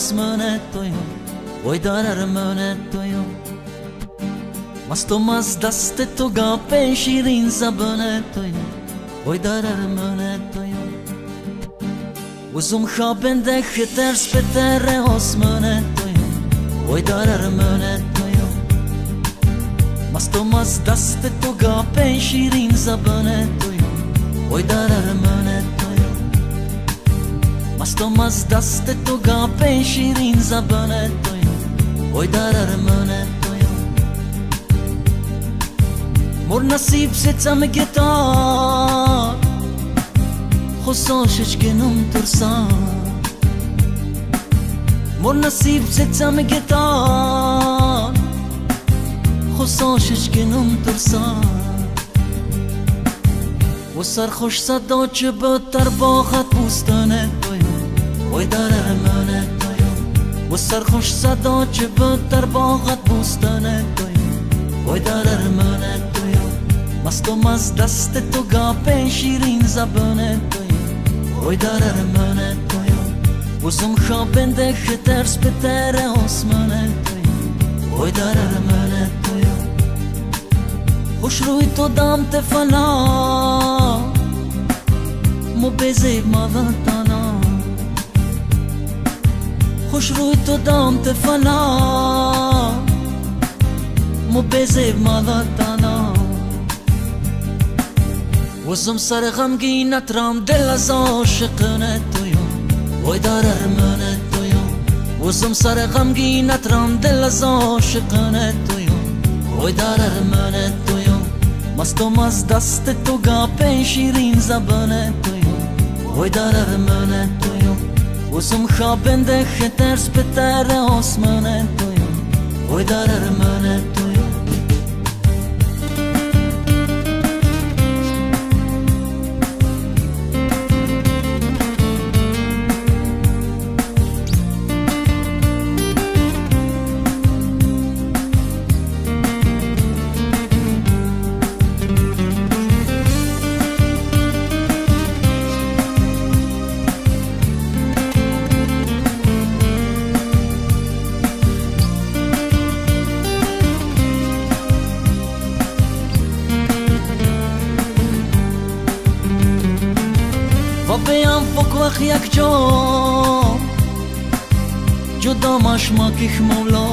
осмоне тоюм, ой дар армоне тоюм. Мастум аз дасти ту гапи ширин забоне тоюм, ой дар армоне тоюм. Узум хобенде хитер спетере осмоне тоюм, ой дар армоне тоюм. Мастум аз дасти ту гапи ширин забоне тоюм, ой дар армоне тоюм. Мастум аз дасти ту гапи ширин забоне тоюм, ой дар армоне тоюм. Мор насиб сецам гитар, хусошиш кунум турсан. Мор насиб сецам гитар, хусошиш кунум турсан. و سرخوش صدا چه بتر باغت بوستانه تویم، وای در ارمانه تویم. و سرخوش صدا چه بتر باغت بوستانه تویم، وای در ارمانه تویم. مستم از دست تو گاپ شیرین زبانه تویم، وای در ارمانه تویم. وزم خوابنده خطر سپتر آسمانه تویم، وای در ارمانه تویم. خوش روی تو دام تفلا مو بزیب مادتانا، خوش روی تو دام تفلا مو بزیب مادتانا. وزم سر غمگینت رام دل از عاشقانه تویم، وای در ارمانه تویم. وزم سر غمگینت رام دل از عاشقانه تویم، وای در ارمانه تویم. مستم از دست تو گاپ شیرین زبانه تویم، وای در ارمانه تویم. وزم خوابنده خطر سپتر آسمانه تویم، وای در ارمانه تویم. بیام فک وقت یک جا جدا مش ماکیخ مولا،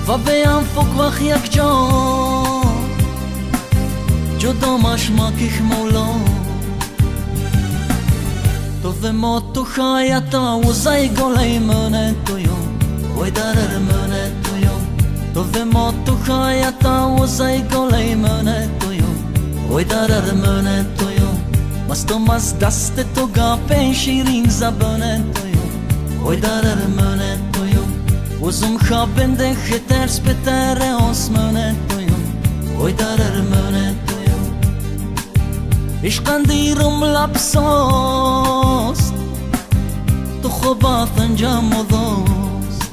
و بیام فک وقت یک جا جدا مش ماکیخ مولا. تو و ما تو خایتا و زای گلی منه تویم، وای در ارمانه تویم. تو و ما تو خایتا و زای گلی منه تویم، وای در ارمانه تویم. مستم از دست تو گاپ شیرین زبانه تویم، وای در ارمانه تویم. وزم خوابنده خطر سپتر آسمانه تویم، وای در ارمانه تویم. عشقان دیرم لبساست تو خوبات انجام دوست،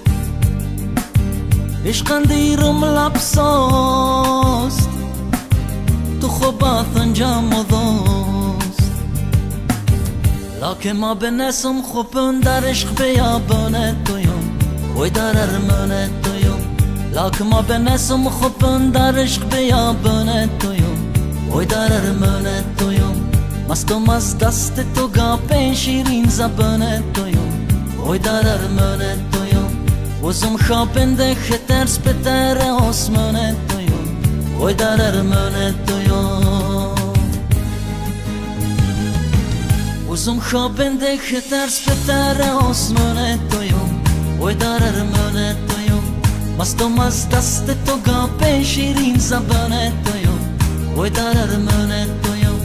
عشقان دیرم لبساست تو خوبات انجام دوست. لکه ما بنسم خوبن در عشق بیابانه تویم، وای در ارمانه تویم. لکه ما بنسم خوبن در عشق بیابانه تویم، وای در ارمانه تویم. مستم از دست تو گاپ شیرین زبانه تویم، وای در ارمانه تویم. وزم خوابنده خطر سپتر آسمانه تویم، وای در ارمانه تویم. وزم خوابنده خطر سپتر آسمانه تویم، وای در ارمانه تویم. مستم از دست تو گاپ شیرین زبانه تویم، وای در ارمانه تویم.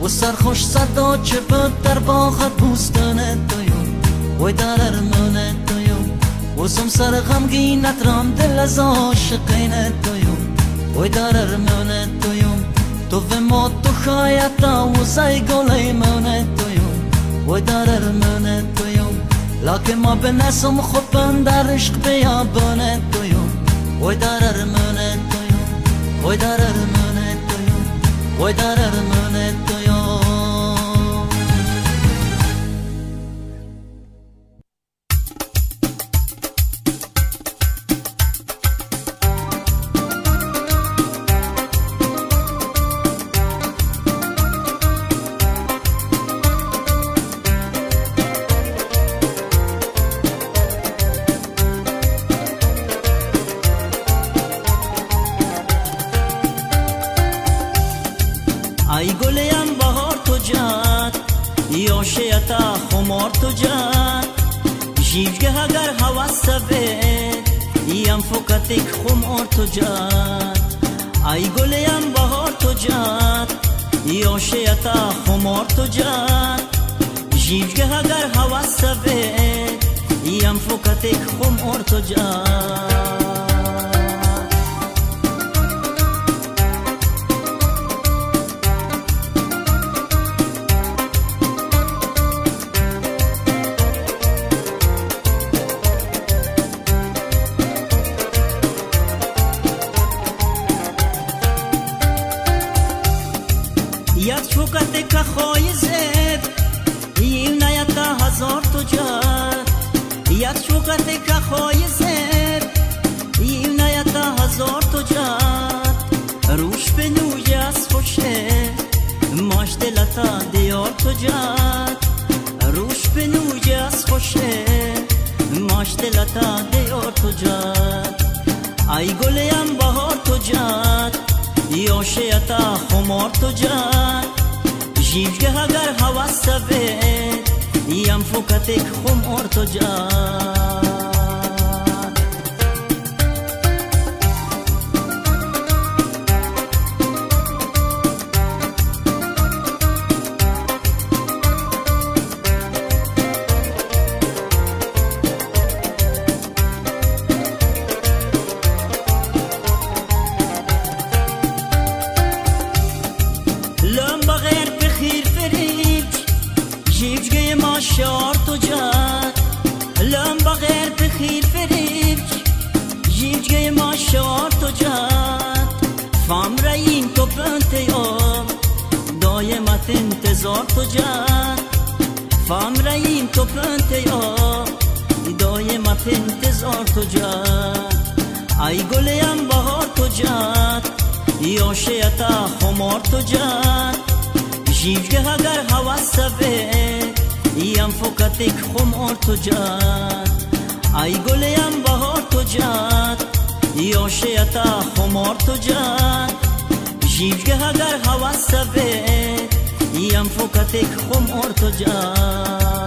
و سرخوش صدا چه بتر باغت بوستانه تویم، وای در ارمانه تویم. وزم سر غمگینت رام دل از عاشقینه تویم، وای در ارمانه تویم. تو و ما تو خایتا و زای گلی منه تویم، وای در ارمانه تویم. لکه ما بنسم خوبن در عشق بیابانه تویم، وای در ارمانه تویم، وای در ارمانه تویم، وای در ارمانه تویم. خمار تو جات جیجگه اگر هوس سوید یم فوکتک خمار تو جات ای گلیم بهار تو جات یاشیتا خمار تو جات جیجگه اگر هوس سوید یم فوکتک خمار تو جات یاد شوکت که خواهی زد ایم نیتا هزار تو جات یاد شوکت که خواهی زد ایم نیتا هزار تو جات روش به نوی از خوشه ماش دلتا دیار تو جات روش به نوی از خوشه ماش دلتا دیار تو جات ای گلیم بهار تو جات یاشیتا خمار تو جات جیجگه اگر هوس سوید یم فوکتک خمار تو جات لم بغیر بخیر فریج جیجگه ما شار تو جات لم بغیر بخیر فریج جیجگه ما شار تو جات فام راییم تو پنتیام دایمت انتظار تو جات فام راییم تو پنتیام دایمت انتظار تو جات ای گلیم بهار تو جات یاشیتا خمار تو جات جیجگه اگر هوس سوید یم فوکتک خمار تو جات ای گلیم بهار تو جات یاشیتا خمار تو جات جیجگه اگر هوس سوید یم فوکتک خمار تو جات.